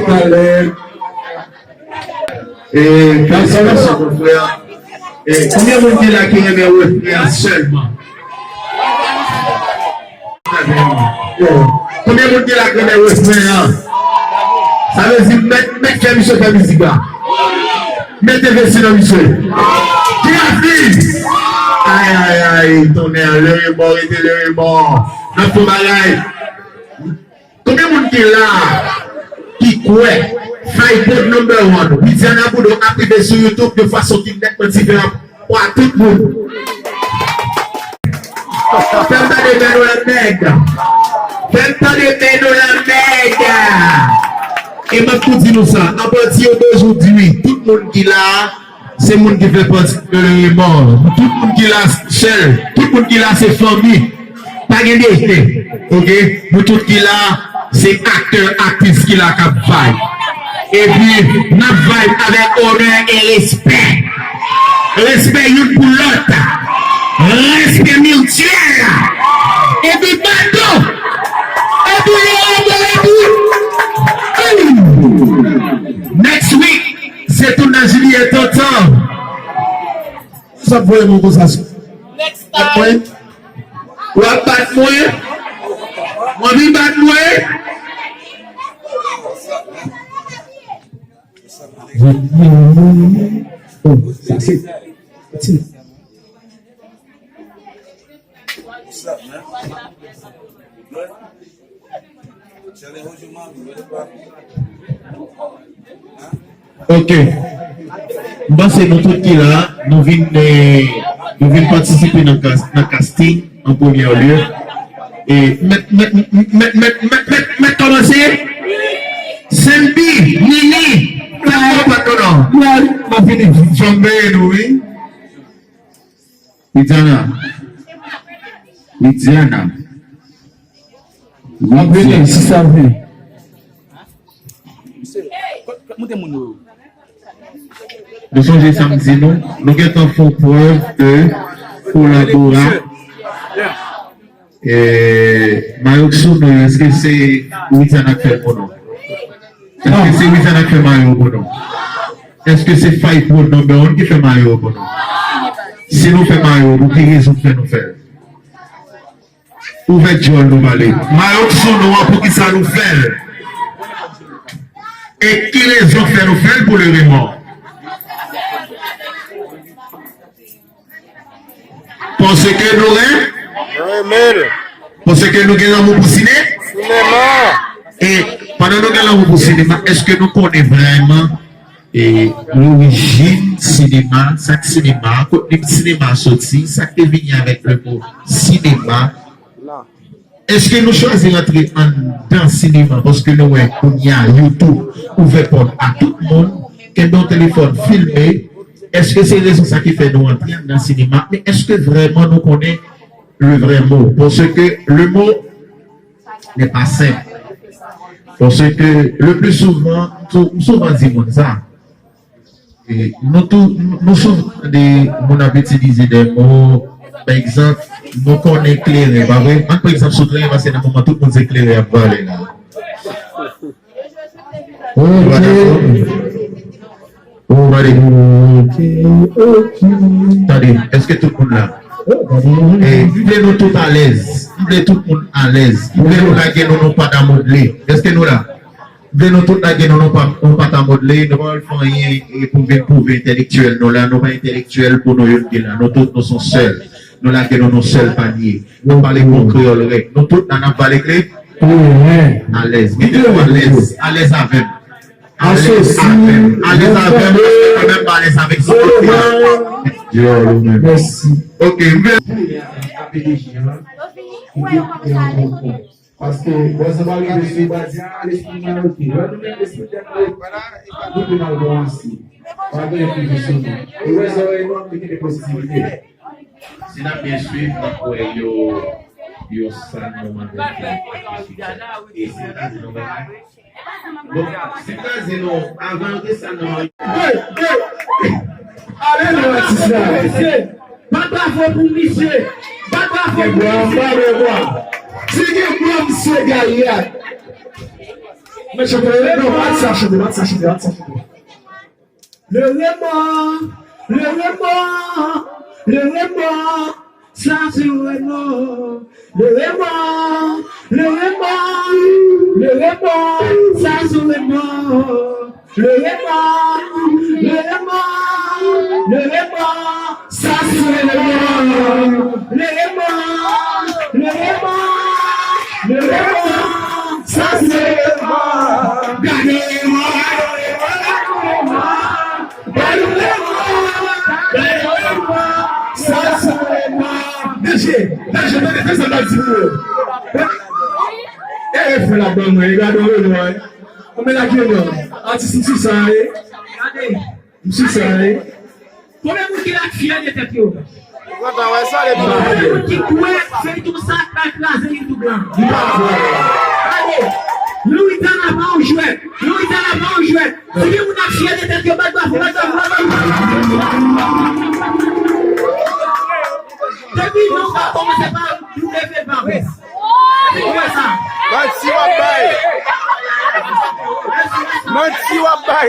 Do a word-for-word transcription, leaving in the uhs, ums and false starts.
Talè. E, felisitasyon, mon frè. E, konbyen moun ki la ki renmen refren an sèlman? Konbyen moun ki la k renmen refren an? Sa vle di, mèt, mèt fè misye fè mizik la. Mete vesi nan misye. Ki afis? Ay, ay, ay, tonnè, le remò rete le remò. N ap fè bagay. Konbyen moun ki la ki kwè Faypod number one, Widiana Boudon ap rive sou YouTube yon fason ki nètman diferan pa tout moun? Fè m tande men nou la mèg. Fè m tande men nou la mèg. E m ap tou di nou sa, apati de jodi, tout moun ki la, se moun ki fè pati de le remò. Tout moun ki la sèl. Tout moun ki la se fanmi. Pa gen defè. Oke? Nou tout ki la, se aktè, aktris ki la k ap vibe. Epi, n ap vibe avèk onè e respè. Respè youn pou lòt. Respè mityèl. Epi bato. Epi le remò epi. Next week, se tounaj li ye, tonton. Sa voye mwen konsa sou. Bat mwen. W ap bat mwen. W anvi bat mwen. Oh, sa se. Ok. M panse nou tout ki la, nou vin, eh, nou vin patisipe nan kas-, nan casting an premyè lye. E mèt, mèt, mèt kòmanse? Senbi, Nini, mèt kòmanse non. Mwen fini. Fò m veye nou, wi. Widiana. Widiana. Mwen vini, si sa vle. Nou sonje sa m di nou, nou gentan fè yon prèv de kolabora-, eh, mayo k sou nou, èske se Widiana k fè l pou nou? Èske se Widiana k fè mayo pou nou? Èske se Faypod number one ki fè mayo pou nou? Si nou fè mayo, pou ki rezon k fè nou fè l? Ouvè djòl nou pale. Mayo k sou nou an, poukisa nou fè l? E ki rezon k fè nou fè l pou le remò? Paske nou ren-, renmen l. Paske nou gen lanmou pou sine-, sinema. E pandan nou gen lanmou pou sinema, èske nou konnen vrèman e lorijin sinema, sa k sinema, kot lim sinema soti, sa k te vini avèk le mo sinema. Èske nou chwazi rantre anndan sinema paske nou wè kounye a YouTube ouvè pòt a tout moun, kenbe yon telefòn filme, èske se rezon sa ki fè nou antre anndan sinema, men èske vrèman nou konnen le vrai mot? Paske le mot n'est pas simple. Paske le plus souvent, m sou-, m souvan di moun sa, e nou tou, nou souvan tande moun ap itilize de mo, pa egzanp, nou konnen kleren, pa vre? Ann pran egzanp sou kleren, paske nan moman tout moun se kleren ap vale la. Ou pa dakò? Ou pa dakò? Tande, èske tout moun la? E, m vle nou tout alèz. M vle tout moun alèz. M vle nou lage nou nan pata modle. Èske nou la? M vle nou tout lage nou nan pa-, nan pata modle. Nou pa pral fè anyen, e, pou vin pwouve entèlektyèl nou la. Nou pa entèlektyèl pou nou youn ki la. Nou tout nou se yon sèl. Nou lage nou nan sèl panye. Nou pale bon kreyòl rèk. Nou tout la n ap vale kle. Alèz. Mete nou alèz. Alèz avè m. Alèz avè m. Alèz avè m. Paske kanmenm m pa alèz avèk sa. Mèsi. Ok, m vle. Paske, bon, sa pa rive sou baz la, lespri mayote. Lè nou menm lespri tèt nou, nou pi mal balanse. Pa gen enplikasyon nou. E wè zòrèy nou ap mete de pozitivite. Si n ap byen swiv, n ap wè yo, yo sa nòmalman fè. E si n ta di nou bagay, bon, si n ta di nou, avan yo te sa nòmalman. Vre, vre. Alelouya, atis la. Bat bravo pou misye. Bat bravo pou misye. Bat bravo. Si gen bwa, misye gayad. Mesye, non, pa di sa chante, pa di sa chante, pa di sa chante. Le remò, le remò, le remò, sa se remò. Le remò, le remò, le remò, sa se remò. Le remò, le remò, le remò, sa se remò. Le remò, le remò, le remò, sa se remò. Gade remò, gade remò, gade remò. Gade remò, gade remò, sa se remò. Mesye, mesye, tande, fè sa m ap di pou yo. E, e, fè la ban mwen, e gade yon remò, e. Anben la ki yo non. Atis m sou sa, e. Gade. M sou sa, e. Konbyen moun ki la k fyè de tèt yo? Kontan wè sa, le Konbyen moun ki kwè feyton sa ka kraze YouTube lan? M pa kwè. Gade. Louisana pa yon jwèt. Louisana pa yon jwèt. Si gen moun ap fyè de tèt yo, bat bravo, bat bravo, bat bravo. Depi nou pa kòmanse pa W W E, pa bon. Manti w ap bay. Manti w ap bay.